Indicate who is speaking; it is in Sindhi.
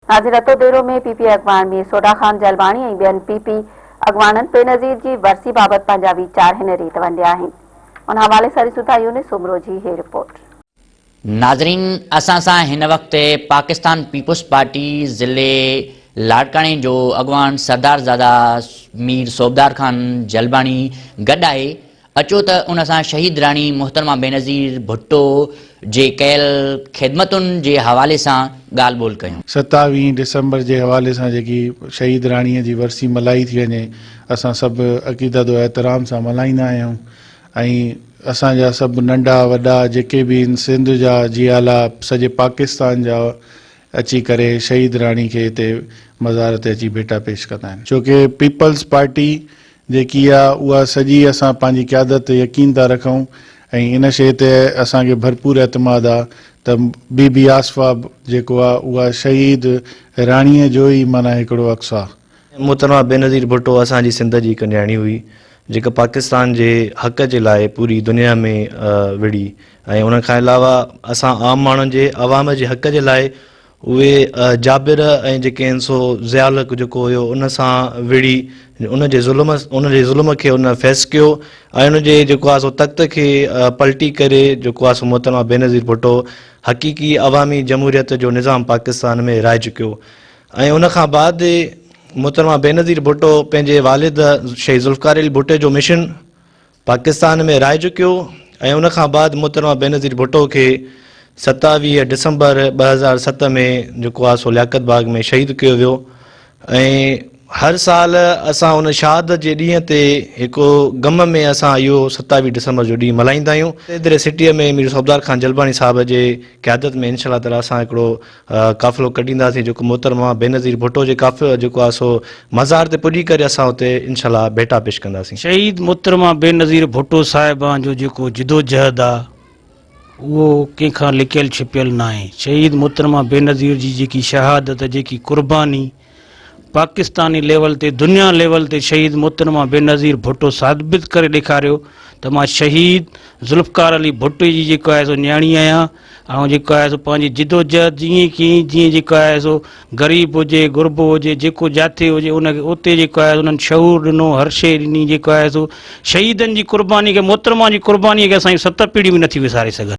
Speaker 1: ناظرين رتوديرو ۾ پي پي اڳواڻ مير سوڍا خان جلباڻي ۽ ٻين پي پي اڳواڻن بينظير جي ورسي بابت پنهنجا ويچار هن ريت ونڊيا آهن. ان حوالي سان ڏسون ٿا يونس سومرو جي هي رپورٽ.
Speaker 2: ناظرين اسان سان هن وقت پاڪستان پيپلز پارٽي ضلعي لاڙڪاڻي جو اڳواڻ سردار زاده مير صوبدار خان جلباڻي گڏ آهي اچو ته ان سان شهيد راڻي محترمه بينظير ڀٽو جي ڪيل خدمتن جي حوالي سان ڳالهه ٻولهه ڪيون.
Speaker 3: ستاويهين ڊسمبر جي حوالي سان جيڪي شهيد راڻيء جي ورسي ملهائي ٿي وڃي، اسان سڀ عقيدت و احترام سان ملهائيندا آهيون ۽ اسان جا سڀ ننڍا وڏا جيڪي به آهن سنڌ جا جيالا سڄي پاڪستان جا اچي ڪري شهيد راڻي کي هتي مزار تي اچي ڀيٽا پيش ڪندا آهن. ڇو ڪي پيپلز پارٽي جيڪي آ اها سڄي اسان پنهنجي قيادت تي يقين ٿا رکون ۽ ان شيء تي اسان کي ڀرپور اعتماد آ ته بي بي آصفه جيڪو آ اها شهيد راڻيء جو ئي معنيٰ هڪڙو عڪس آ.
Speaker 4: محترمه بينظير ڀٽو اسان جي سنڌ جي هڪ نياڻي هئي جيڪا پاڪستان جي حق جي لاء پوري دنيا ۾ وڙهي ۽ ان کان علاوه اسان عام ماڻهن جي عوام جي حق جي لاء اهي جابر ۽ جيڪي آهن سو ضياء الحق جيڪو هيو ان سان وڙهي ان جي ظلم ان جي ظلم کي ان فيس ڪيو ۽ ان جي جيڪو آهي سو تخت کي پلٽي ڪري جيڪو آهي سو محترمه بينظير ڀٽو حقيقي عوامي جمهوريت جو نظام پاڪستان ۾ رائج ڪيو ۽ ان کان بعد محترمه بينظير ڀٽو پنهنجي والد شهيد ذوالفقار علي ڀٽي جو مشن پاڪستان ۾ رائج ڪيو ۽ ان کان بعد محترمه بينظير ڀٽو کي 27 ڊسمبر 2007 ۾ جيڪو آهي سو لياقت باغ ۾ شهيد ڪيو ويو ۽ هر سال اسان ان شهادت جي ڏينهن تي هڪ غم ۾ اسان اهو 27 ڊسمبر جو ڏينهن ملهائيندا آهيون. حيدري سٽيء ۾ مير صوبدار خان جلباڻي صاحب جي قيادت ۾ انشاء الله تعالي اسان هڪڙو قافلو ڪڍينداسين جيڪو محترمه بينظير ڀٽو جي قافلو جيڪو آهي سو مزار تي پڄي ڪري اسان اتي انشاء الله ڀيٽا پيش ڪنداسين.
Speaker 5: شهيد محترمه بينظير ڀٽو صاحبه جو جيڪو جدوجهد آ اهو ڪنهن کان لڪيل ڇپيل ناهي. شهيد محترمه بينظير جي جيڪي شهادت جيڪي قرباني پاڪستاني ليول تي دنيا ليول تي شهيد محترمه بينظير ڀٽو ثابت ڪري ڏيکاريو ته مان شهيد ذوالفقار علي ڀٽي جي جيڪو آهي سو نياڻي آهيان آئون جيڪو آهي سو پنهنجي جدوجهد جيئن ڪي جيئن جيڪو آهي سو غريب هجي غربو هجي جيڪو جاٿي هجي ان کي اتي جيڪو آهي انهن شعور ڏنو هر شيء ڏني جيڪو آهي سو شهيدن جي قرباني کي محترمه جي قرباني کي اسان جون ست پيڙهيون به نٿيون وساري سگهن.